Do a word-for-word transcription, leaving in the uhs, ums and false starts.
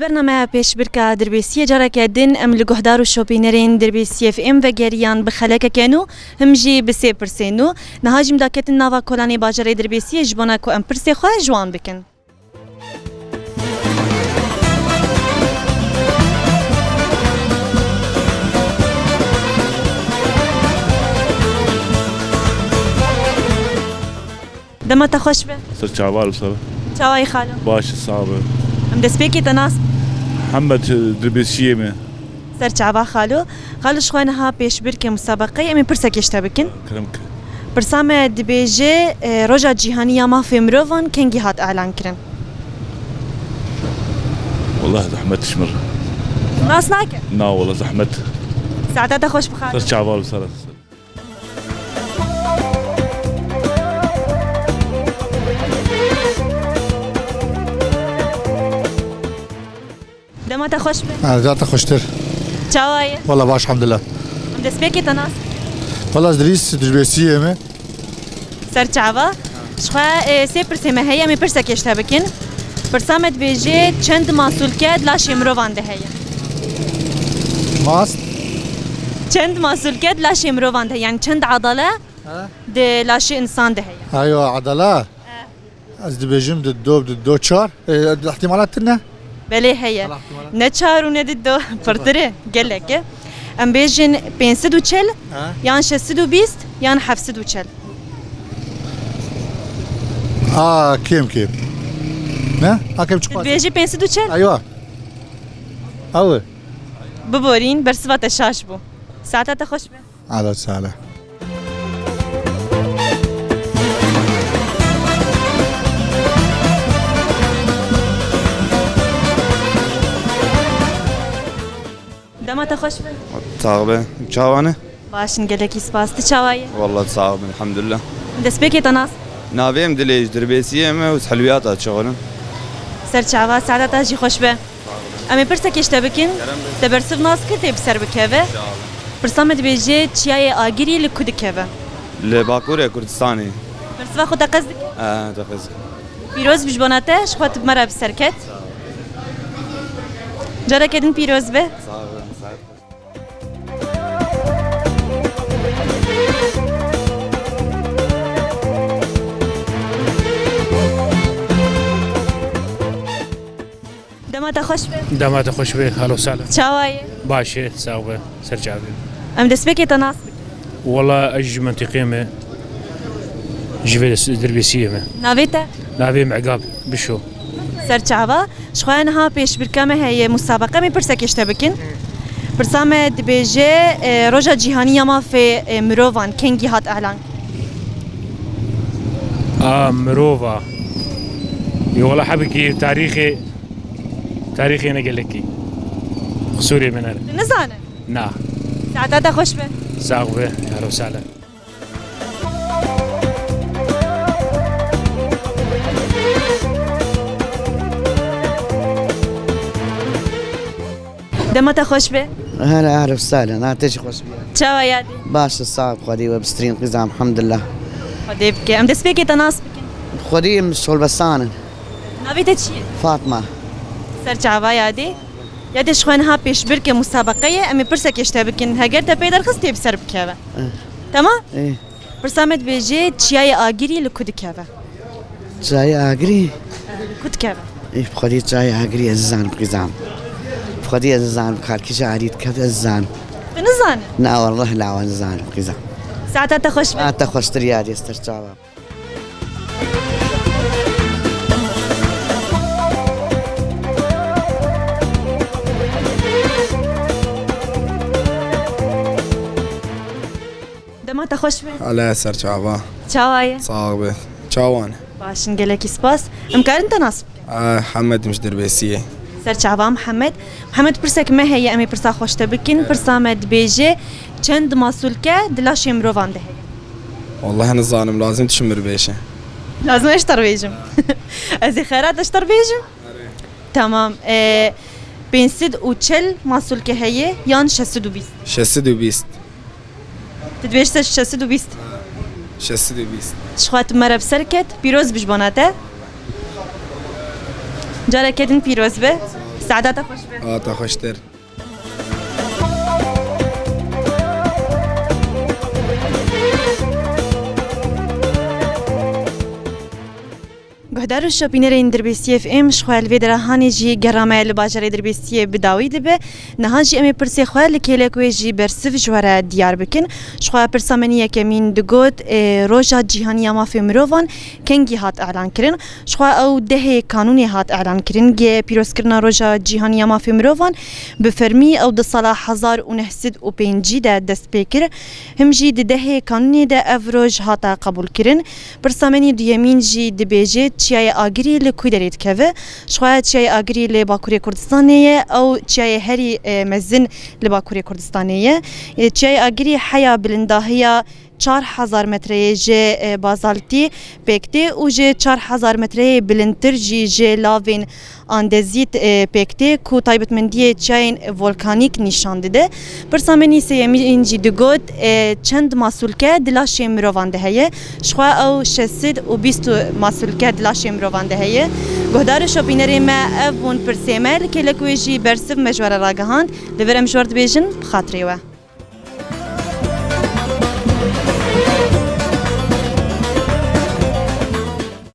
Bernameya pêşbirka Dirbêsiyê careke din em li guhdar û şopînerên Dirbêsiyê F M vegeriyan bi xelekeke nû, him jî bi sê pirsên nû. Niha jî em daketin nava kolanê bajarê Dirbêsiyê ji bona ku em pirsê xwe ji wan bikin. Dema te xweş be. Ser çava li ser. Çawayî xalo. Baş, sax be. Em destpêkê te nas. Hemed Dirbêsiyê me. Ser çava xalo. Xalo, ji xwe niha pêşbirkê musabeqeyê em ê pirsekê ji te bikin. Kerem ke. Pirsa me dibêje, e, Roja Cîhanî ya Mafê Mirovan kengî hat elan kirin? Wallah zehmet ji min re. Nas nake? Na wallah zehmet. Saeta te xweş bixalo. Ser çava li ser. Dema te xweş be. Ha, za te xweştir. Çawa ye? Wala baş, elhamdulillah. Em destpêkê te nas. Wala ez Dirîs, Dirbêsiyê me. Ser çava. Ji xwe, e, sê pirsê me heye, em ê pirsekê ji te bikin. Pirsa me dibêje, çend masûlke di laşê mirovan de heye? Mast? Çend masûlke di laşê mirovan de heye? Yani çend adale Ha? di laşê insan de heye? Ayo, adala. Ez dibêjim di do, di do çar. E, ihtimalat tune? Belê heye. Hala ihtimalat. Ne çar û ne di do. Pirtir e. Gelek e. Em bêjin pênc sed û çil, Ha? yan şeş sed û bîst, yan heft sed û çil. A, kêm kêm. Ne? A, kêm çiqas. Dibêjî pênc sed û çil? Aywa. Awe. Biborîn, bersiva te şaş bû. Saeta te xweş be. Ahlan sahlan. Dema te xweş be. Sax be. Çawa ne? Baş in, gelekî spas. Tu çawa yî? Wallah sax bin, elhamdulillah. Destpêkê te nas? Navê min Dilê, ji Dirbêsiyê me û ji Helwiyata çixurim. Ser çava, saeta te jî xweş be. Em ê pirsekê ji te bikin. Kerem be. Te bersiv nas kir, tê bi ser bikeve. Pirsa me dibêje, Çiyayê Agirî li ku dikeve? Li Bakurê Kurdistanê. Bersiva xwe te qez dikî? E, te qez dikim. Pîroz bi ji bona te, ji xwe tu bi me re bi ser ket. Careke din pîroz be. Sağ olun, sağ olun. Dema te xweş be. Dema te xweş be, halo sala. Çawa ye? Baş e, sax be, ser çavê. Em destpêkê te nas bikin. Wala ez ji mentiqê me, ji vê des-, Dirbêsiyê me. Navê te? Navê me Egab, Bişo. Ser çava. Ji xwe niha pêşbirka me heye, musabeqe me pirsekê ji te bikin. Pirsa me dibêje, e, Roja Cîhanî ya Mafê, e, Mirovan kengî hat elan? A, mirova. Yo, wala hebikî tarîxê, tarîxê ne gelekî. Qisûrê min here. Tu nizane? Na. Saeta te xweş be. Sax be, hero sale. Dema te xweş be. Hele, ahlan sahlan, na te jî xweş be. Çawa yadî? Baş, sax, Xwedê we bistirîn qîzam, elhamdulillah. Xwedê bike. Em destpêkê te nas bikin. Xwedê em şolbesan in. Navê te çi ye? Fatma. Ser çava yadî. Yadî ji xwe niha pêşbirkê musabeqe ye, em ê pirsekê ji te bikin. Heger te pê derxist tê bi ser bikeve. Eh. Tamam? Eh. Pirsa me dibêje, Çiyayê Agirî li ku dikeve? Çiyayê Agirî? Li ku dikeve? Ê, bi Xwedê Çiyayê Agirî ez nizanim qîzam. Bi Xwedê ez nizanim, kalkî ji alî dikeve ez nizanim. Tu nizanî? Na, wallahî lawa nizanim qîzam. Saeta te xweş be. A, te xweştir yadî, ez ter çava. Dema te xweş be. Hele ser çava. Çawa ye? Sax be. Çawa ne? Baş in, gelekî spas. Em karin te nas bikin? Ah, Hemed im ji Dirbêsiyê. Ser çava Mihemed. Mihemed, pirsek me heye, em ê pirsa xwe ji te bikin. Pirsa me dibêje, çend masûlke di laşê mirovan de heye? Wallahî nizanim, lazim tu ji min re bêje. Lazim ez ji te re bêjim. Ez ê xera te ji te re bêjim. Tamam. E, pênc sed û çil masûlke heye yan şeş sed û bîst? Şeş sed û bîst. Tu dibêjî şeş sed û bîst. Şeş sed û bîst. Ji xwe tu me re bi ser ket. Pîroz bi ji bona te. Careke din pîroz be. Te eda te xweş be. A te xweştir. Guhdar û şopînerên Dirbêsiyê F M, ji xwe li vê dera hanê jî gera me li bajarê Dirbêsiyê bi dawî dibe. Niha jî em ê pirsê xwe li kêlek wê jî bersiv ji we re diyar bikin. Ji xwe pirsa me nî yekemîn digot, ê, Roja Cîhanî ya Mafê Mirovan kengî hat elan kirin? Ji xwe ew dehê Kanûnê hat elan kirin, gê pîrozkirina Roja Cîhanî ya Mafê Mirovan bi fermî ew di sala hezar û neh sed û pêncî de dest pê kir. Him jî di dehê Kanûnê de ev roj hate qebûl kirin. Pirsa me nî duyemîn jî dibêje, Çiyayê Agirî li ku derê dikeve? Ji xwe Çiyayê Agirî li Bakurê Kurdistanê ye, ew çiyayê herî, e, mezin li Bakurê Kurdistanê ye. E, Çiyayê Agirî heya bilindahiya çar hezar metreyê ji, e, bazaltî pêk tê û ji çar hezar metreyê bilindtir jî ji lavên andezît, e, pêk tê ku taybetmendiyê çiyayên volkanîk nîşan dide. Pirsa me nî sêyemîn jî digot, e, çend masûlke di laşê mirovan de heye? Ji xwe ew şeş sed û bîst masûlke di laşê mirovan de heye. Guhdar û şopînerê me, ev bûn pirsê me. Li kêlek wê jî bersiv me ji we re ragihand. Li vir em ji we re dibêjin, bi xatirê we.